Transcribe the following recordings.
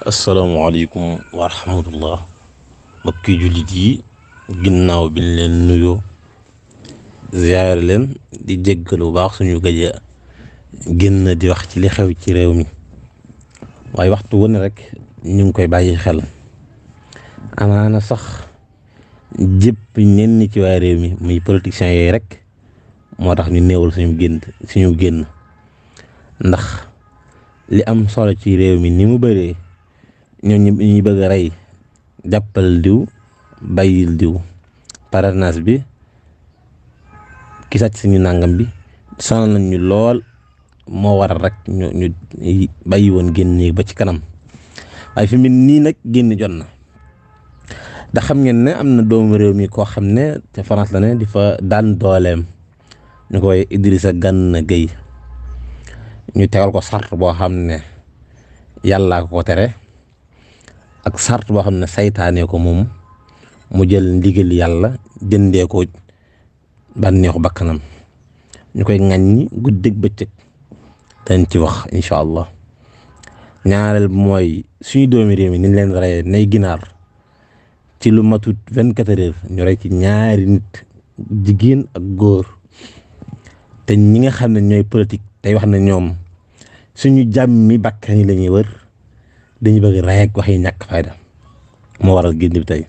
asalaamaaleykum wa rahmatullah mbokki jullit yi ginnaaw bi ñu leen nuyoo ziyaare leen di jéggal bu baax suñu gëj a génn di wax ci li xew ci réew mi waaye waxtu wu ne rek ñu ngi koy bàyyi xel amaana sax jëpp ñenn ci waa réew mi muy politiciens yooyu rek moo tax ñu néewal suñu génn ndax li am solo ci réew mi ni mu bëree ñooñu ñuy bëgg a rey jàppal diw bàyyil diw parrainage bi ki sàcc suñu nàngam bi sonal nañ ñu lool moo waral rek ñu bàyyi woon génn ba ci kanam waaye fi mu nii nag génn jot na da xam ngeen ne am na doomu réew mi koo xam ne te France la ne di fa daan dooleem ñu koy Idrissa Gana Gueye ñu tegal ko sart boo xam ne yàllaa ko tere ak sart boo xam ne saytaane ko moom mu jël ndigal yàlla jëndee ko bànneexu bakkanam ñu koy ŋàññi guddeeg bëccëg dañ ci wax incha allah ñaareel bi mooy suñu doomi réew mi niñ leen reyee nay ginaar ci lu matut 24 heures ñu rey ci ñaari nit jigéen ak góor te ñi nga xam ne ñooy politique tey wax ne ñoom suñu jàmmi bakkan yi la ñuy wër dañuy bëgg rey ak wax yi ñàkk fayda moo waral génn bi tey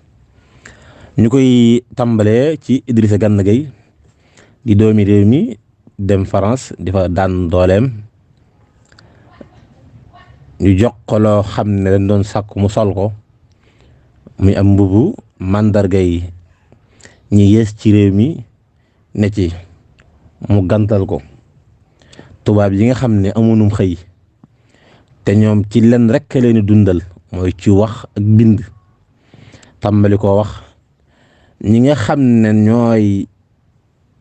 ñu koy tàmbalee ci Idrissa Gana Gueye di doomi réew mi dem France di fa daan dooleem ñu jox ko loo xam ne dañ doon sàkk mu sol ko muy am mbubu màndarga yi ñi yées ci réew mi ne ci mu gantal ko tubaab yi nga xam ne amunum xëy te ñoom ci len rek leen dundal mooy ci wax ak bind tàmbali koo wax ñi nga xam ne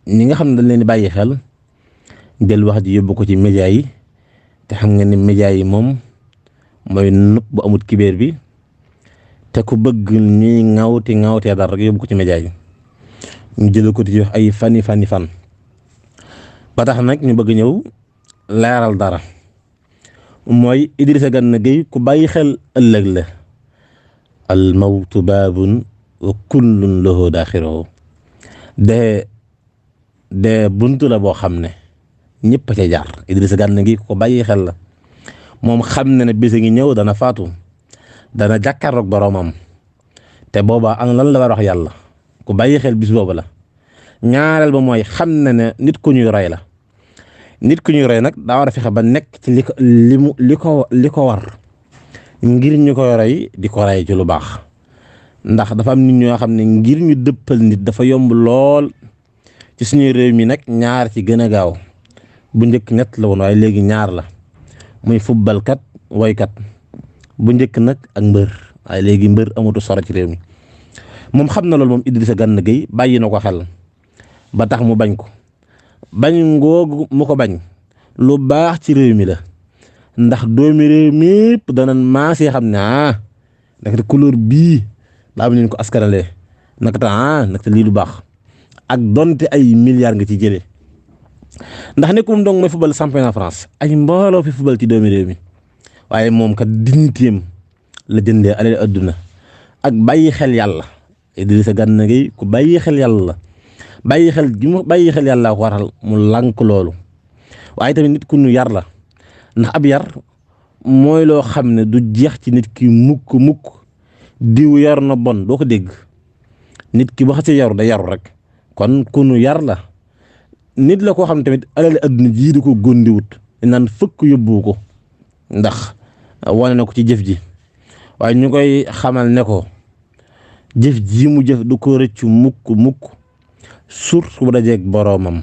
dañ leen di bàyyi xel del wax ji yóbbu ko ci média yi te xam nga ni média yi moom mooy nëpp bu amut kibéer bi te ku bëgg ñuy ŋawtee dara rek yóbbu ko ci média yi ñu jël ko ci wax ay fan ba tax nag ñu bëgg ñëw leeral dara mooy Idrissa Gana Gueye ku bàyyi xel ëllëg la al mawtu baabun wa kullun lahu daaxiruhu de buntu la boo xam ne ñëpp a ca jaar Idrissa Gana Gueye ku bàyyi xel la moom xam na ne bés ngi ñëw dana faatu dana jàkkaarloog boroomam te boobaa am lan la war a wax yàlla ku bàyyi xel bis boobu la ñaareel ba mooy xam na ne nit ku ñuy roy la nit ku ñuy roy nag daa war a fexe ba nekk ci li ko war ngir ñu koy roy di ko roy ci lu baax ndax dafa am nit ñoo xam ne ngir ñu dëppal nit dafa yomb lool ci suñu réew mi nag ñaar ci gën a gaaw bu njëkk ñett la woon waaye léegi ñaar la muy footballkat woykat bu njëkk nag ak mbër waaye léegi mbër amatu solo ci réew mi moom xam na loolu moom Idrissa Gana Gueye bàyyi na ko xel ba tax mu bañ ko bañ ngoogu mu ko bañ lu baax ci réew mi la ndax doomi réew mépp danañ maasee xam ne naka couleur bii laa am ñu ko askanalee naka lii lu baax ak donte ay milliards nga ci jëlee ndax nekkum dong mooy football championnat France ay mbooloo fi football ci doomi réew mi waaye moom kat dignitéem la jëndee alal adduna ak bàyyi xel yàlla Idrissa Gana Gueye ku bàyyi xel yàlla la bàyyi xel yàlla ko waral mu lànk loolu waaye tamit nit ku ñu yar la ndax ab yar mooy loo xam ne du jeex ci nit ki mukk diw yar na bon doo ko dégg nit ki bu xasee yaru da yaru rek kon ku ñu yar la nit la koo xam ne tamit alal adduna jii di ko góndiwut naan fëkk yóbbu ko ndax wane na ko ci jëf ji waaye ñu koy xamal ne ko jëf ji mu jëf du ko rëccu mukk surtout bu dajeeg boroomam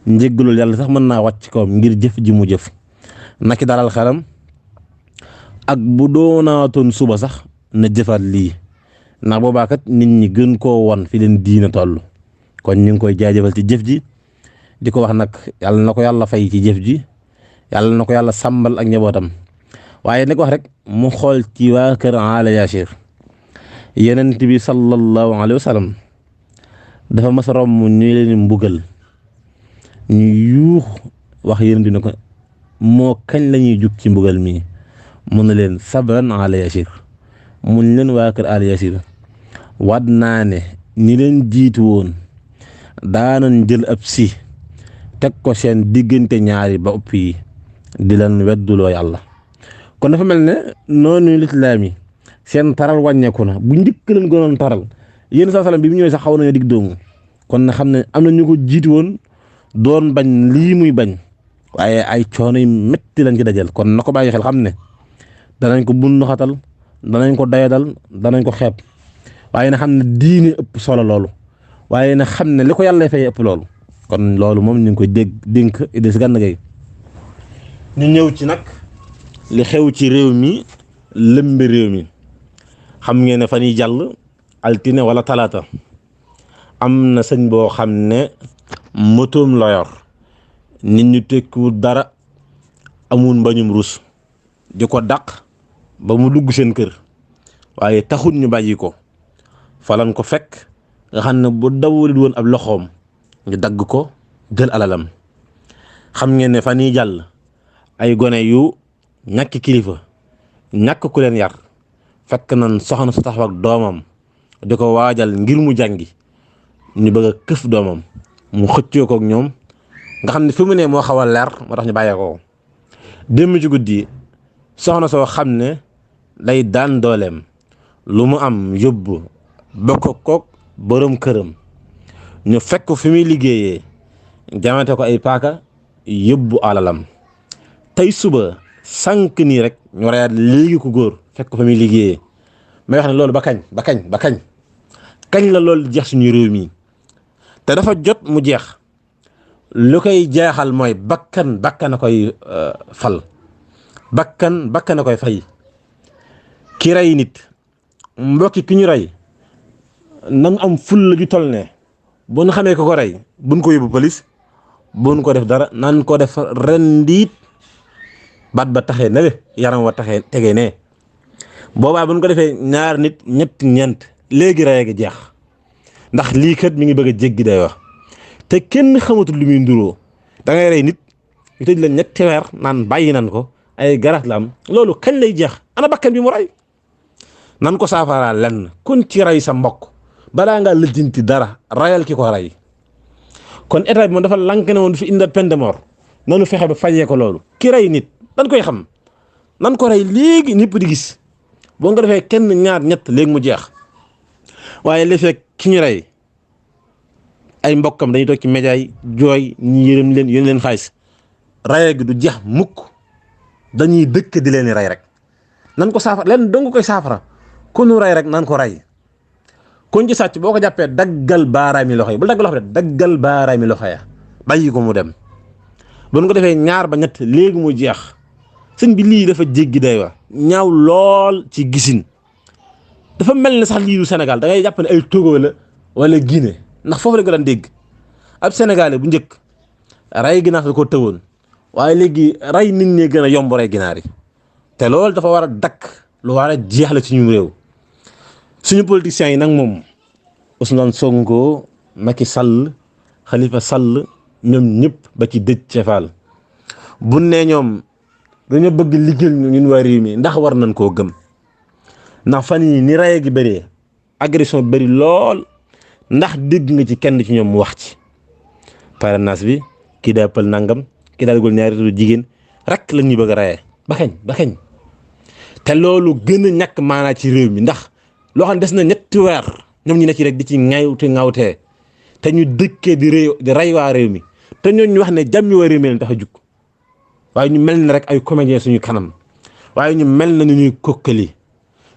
njéggalul yàlla sax mën naa wàcc kawam ngir jëf ji mu jëf naki dalal xelam ak bu doonaatoon suba sax na jëfaat lii ndax boobaa kat nit ñi gën koo won fi leen diina toll kon ñu ngi koy jaajëfal ci jëf ji di ko wax nag yàlla na ko yàlla fay ci jëf ji yàlla na ko yàlla sàmbal ak njabootam waaye nag wax rek mu xool ci waa kër Ala Yaasir Yonent bi sallallahu alayhi wa sallam dafa mas a romb ñu leen mbugal ñu yuux wax Yonent bi ne ko moo kañ la ñuy jug ci mbugal mi mun na leen sabran ala yasir mun leen waa kër al yasir waat naa ne ñi leen jiitu woon daanañ jël ab si teg ko seen diggante ñaari ba ëpp yi di leen wedduloo yàlla. kon dafa mel ne noonu lislaam yi seen taral wàññeeku na bu njëkk leen gënoon taral yéen saa salaam bi mu ñëwee sax xaw nañoo dig doomu kon na xam ne am na ñu ko jiitu woon doon bañ lii muy bañ waaye ay coono yu métti lañ ci dajal kon na ko bàyyi xel xam ne danañ ko bundu xatal danañ ko dayadal danañ ko xeeb waaye na xam ne diine ëpp solo loolu waaye na xam ne li ko yàlla fay ëpp loolu kon loolu moom ñu ngi koy dénk Idrissa Gana Gueye. ñu ñëw ci nag li xew ci réew mi lëmbi réew mi xam ngeen ne fan yi jàll altine wala talaata am na sëñ boo xam ne motoom la yor nit ñu tekkiwul dara amul mbañum rus di ko dàq ba mu dugg seen kër waaye taxul ñu bàyyi ko falan ko fekk nga xam ne bu dawul woon ab loxoom ñu dagg ko jël alalam. xam ngeen ne fan yi jàll ay gone yu ñàkk kilifa ñàkk ku leen yar fekk nañ soxna su taxaw ak doomam di ko waajal ngir mu jàngi ñu bëgg a këf doomam mu xëccoo ko ak ñoom nga xam ne fi mu ne moo xaw a leer moo tax ñu bàyyee ko démb ci guddi soxna soo xam ne day daan dooleem lu mu am yóbbu bokk kook borom këram ñu fekk fi muy liggéeyee jamante ko ay paaka yóbbu alalam. tey suba sànq nii rek ñu reyaat léegi ku góor fekk ko fa muy liggéeyee may wax ne loolu ba kañ la loolu jeex suñu réew mi te dafa jot mu jeex. lu koy jeexal mooy bakkan a koy fal bakkan a koy fay. ki rey nit mbokki ki ñu rey nan am ful ju toll ne bu ñu xamee ko rey buñ ko yóbbu police buñ ko def dara nan ko def rendiit baat ba taxee ne yaram wa taxee tegee ne boobaa buñ ko defee ñaar nit ñett ñeent léegi rey gi jeex ndax lii kat mi ngi bëgg a jéggi day wax te kenn xamatul lu muy nduroo da ngay rey nit ñu tëj la ñetti weer naan bàyyi nan ko ay garat la am loolu kañ lay jeex ana bakkan bi mu rey nan ko saafara lenn kun ci rey sa mbokk balaa ngaa lijjanti dara rayal ki ko rey kon état bi moom dafa lank ne woon du fi indi peine de mort nanu fexe ba fajee ko loolu ki rey nit dañ koy xam nan ko rey léegi ñëpp di gis boo nga defee kenn ñaar ñett léegi mu jeex waaye li fekk ki ñu rey ay mbokkam dañuy toog ci média yi jooy ñi yërëm leen yónni leen xaalis rey gi du jeex mukk dañuy dëkk di leen rey rek nan ko saafara leen dong koy saafara ku nu rey rek nan ko rey kon ci sàcc boo ko jàppee daggal baaraami loxo yi bu daggal loxo de daggal baaraami loxo ya bàyyi ko mu dem bu ñu ko defee ñaar ba ñett léegi mu jeex sëñ bi lii dafa jéggi day wa ñaaw lool ci gisin dafa mel ne sax lii du Sénégal da ngay jàpp ne ay Togo la wala Guinée ndax foofu la nga daan dégg ab Sénégalais bu njëkk rey ginaar da ko tëwoon waaye léegi rey nit ñi gën a yomb rey ginaar yi te loolu dafa war a dakk lu war a jeex la ci ñu réew suñu politiciens yi nag moom Ousmane Sonko Macky Sall Khalifa Sall ñoom ñëpp ba ci Déthié Fall bu ne ñoom dañoo bëgg liggéeyal ñun waa réew mi ndax war nañ koo gëm ndax fan yi ni rey gi bëree agression bëri lool ndax dégg nga ci kenn ci ñoom mu wax ci parrainage bi kii daa pël nangam kii daa dugal ñaari turu jigéen rek la ñuy bëgg a reyee ba kañ te loolu gën a ñàkk maanaa ci réew mi ndax loo xam ne des na ñetti weer ñoom ñu ne ci rek di ci ŋawtee te ñu dëkkee di rey waa réew mi te ñooñu ñu wax ne jàmmi waa réew mi leen tax a jug waaye ñu mel ne rek ay comédien suñu kanam waaye ñu mel na ñu ñuy kokkali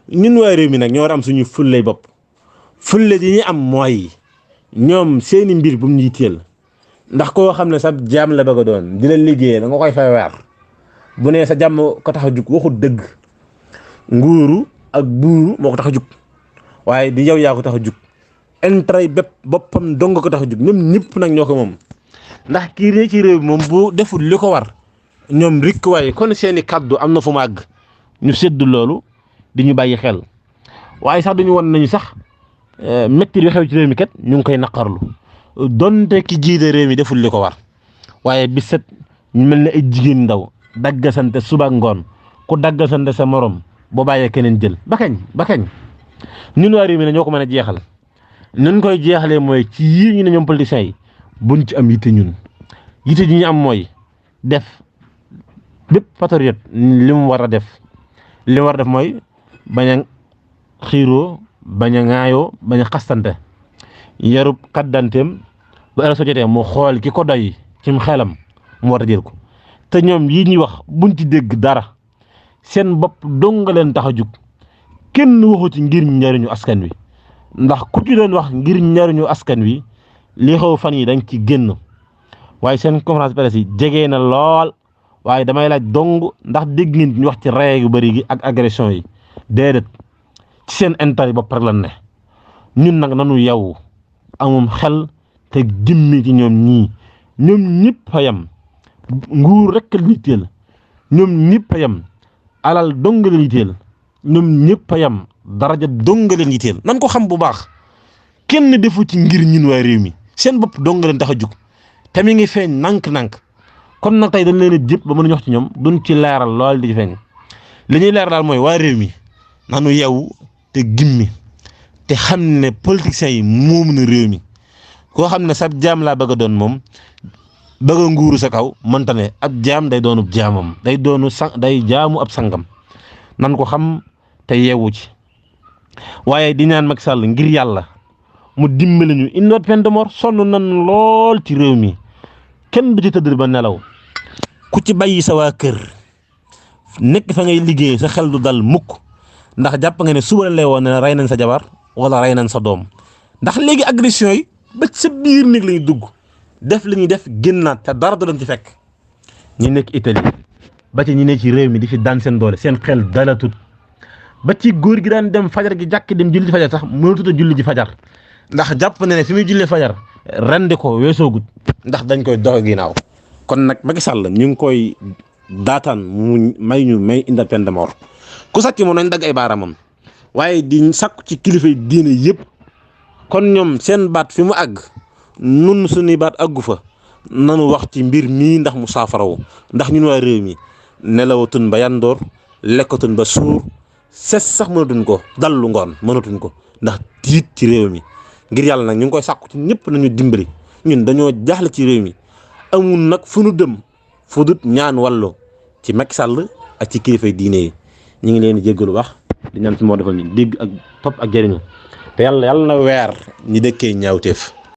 ñun waa réew mi nag ñoo war am suñu fullay bopp fulle ji ñu am mooy ñoom seeni mbir bu mu ñuy teel ndax koo xam ne sa jaam la bëgg a doon di la liggéeyee da nga koy fay weer bu ne sa jàmm ko tax a jug waxut dëgg nguuru ak buuru moo ko tax a jug waaye di yow yaa ko tax a jug intérêt bépp boppam dong ko tax a jug ñoom ñëpp nag ñoo ko moom ndax kii ne ci réew moom bu deful li ko war ñoom rikk waaye kon seeni kaddu am na fu mu àgg ñu séddu loolu di ñu bàyyi xel waaye sax duñu won nañu sax métti bi xew ci réew mi kat ñu ngi koy naqarlu donte ki jiite réew mi deful li ko war waaye bi set ñu mel ne ay jigéen ndaw daggasante suba ngoon ku daggal sa morom boo bàyyee keneen jël ba kañ ñun waa réew mi ne ñoo ko mën a jeexal ñun koy jeexalee mooy ci yii ñu ne ñoom politiciens yi buñ ci am yitte ñun yitte ji ñu am mooy def bépp patriote li mu war a def mooy bañ a xiiroo bañ a ŋaayoo bañ a xastante yarub kaddanteem ba ëllëg soo jotee mu xool ki ko doy cim xelam mu war a jël ko te ñoom yii ñuy wax buñ ci dégg dara seen bopp dong nga leen tax a jug kenn waxu ci ngir njariñu askan wi ndax ku ci doon wax ngir njariñu askan wi li xew fan yi dañ ci génn waaye seen conférence presse yi jege na lool waaye damay laaj dong ndax dégg ngeen ñu wax ci rey yu bëri gi ak agression yi déedéet ci seen intérêt bopp rek lan ne ñun nag nanu yow amum xel te jëmmi ci ñoom ñëpp a yem nguur rek la yitteel ñoom ñëpp a yem alal dong la yitteel ñoom ñëpp a yem daraja dong leen yitteel nan ko xam bu baax kenn defu ci ngir ñun waa réew mi seen bopp dong leen tax a jug te mi ngi feeñ nànk-nànk kon nag tey dañ leen a jëpp ba mën a ñox ci ñoom duñ ci leeral lool di ci feeñ li ñuy leeral daal mooy waa réew mi nanu yeewu te gimmi te xam ne politiciens yi moom na réew mi koo xam ne sab jaam laa bëgg a doon moom bëgg a nguuru sa kaw mënta ne ab jaam day doonub jaamam day jaamu ab sangam nan ko xam te yeewu ci waaye di ñaan Macky Sall ngir yàlla mu dimbali ñu une peine de mort sonn nan lool ci réew mi kenn du ci tëdd ba nelaw ku ci bàyyi sa waa kër nekk fa ngay liggéey sa xel du dal mukk ndax jàpp nga ne suba la lay woon ne rey nañ sa jabar wala rey nañ sa doom ndax léegi agression yi ba sa biir néeg lañuy dugg def li ñuy def génnaat te dara du leen ci fekk ñi nekk Italie ba ci ñi ne ci réew mi di fi daan seen doole seen xel dalatut ba ci góor gi daan dem fajar gi jàkk dem julli fajar sax mënatut a julli ji fajar ndax jàpp na ne fi muy jullee fajar rendi ko weesoogut ndax dañ koy doxe ginnaaw kon nag Macky Sall ñu ngi koy daataan mu may indi peine de mort ku sàcc moom nañ dagg ay baaramam waaye di sakku ci kilifa yi diine yëpp kon ñoom seen baat fi mu àgg nun suñuy baat àggu fa nanu wax ci mbir mii ndax mu saafarawu ndax ñun waa réew mi nelawatun ba yandoor lekkatun ba suur ses sax mënatuñ ko dallu ngoon mënatuñ ko ndax tiit ci réew mi ngir yàlla nag ñu ngi koy sàkku ci ñëpp nañu dimbali ñun dañoo jaaxle ci réew mi amul nag fu nu dem fu dut ñaan wàllu ci Macky Sall ak ci kilifa diine yi ñu ngi leen di jéggalu wax di ñaan ci moo defal ni dégg ak topp ak jëriñu te yàlla na weer ñi dëkkee ñaawteef